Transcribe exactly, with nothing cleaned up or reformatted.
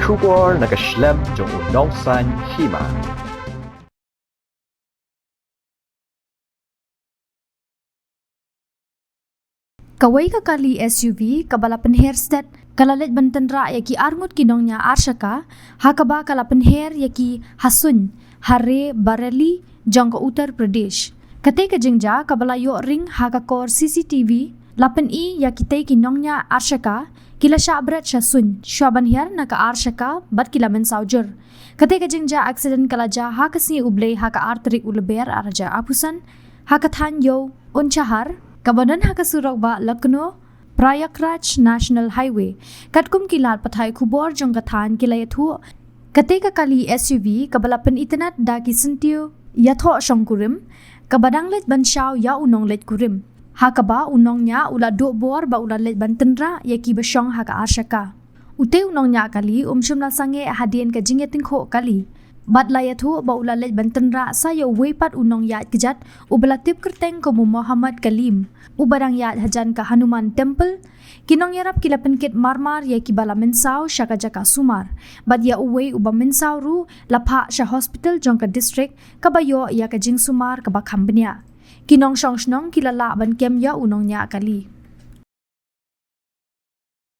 Khubor na ka shlem jong u nongsan hima. Kawei ka kali S U V kaba la pynher stet ka la leit ban tynrah ïa ki arngut ki nongñiah arshaka, ha kaba ka la pynher ïa ki ha suiñ ha Raebareli jong ka Uttar Pradesh. Katei ka jingjia kaba la ïoh ring ha ka kor C C T V la pyni ïa kitei ki nongñiah arshaka ki la shah bret sha suiñ shwa ban hiar na ka arshaka bad ki la mynsaw jur. Katei ka jingjia accident ka la jia ha ka sngi U Blei ha ka ar tarik u Lber ar hajar arphew san ha ka thaiñ Iew Unchahar kaba don ha ka surok bah Lucknow Prayagraj National Highway. Katkum ki lad pathai khubor jong ka thaiñ ki la ïathuh, katei ka kali S U V kaba la pynitynnad da ki syntiew ïathoh shongkurim kaba dang leit ban shaw ïa u nongleit kurim, ha kaba u nongñiah u la duh bor ba u la leit ban tynrah ïa kiba shong ha ka arshaka. Utei u nongñiah kali um shym la sangeh hadien ka jingïatyngkhuh kali bad la ïathuh ba u la leit ban tynrah sa ïa uwei pat u nongïaid kjat uba la tip kyrteng kum u Mohammad Kalim, uba dang ïaid hajan ka Hanuman Temple. Ki nongïarap ki la pynkit marmar ïa kiba la mynsaw sha ka jaka sumar bad ïa uwei uba mynsaw ruh la phah sha hospital jong ka district kaba ïoh ïa ka jingsumar kaba kham bniah. Ki nongshong shnong ki la lah ban kem ïa u nongñiah kali.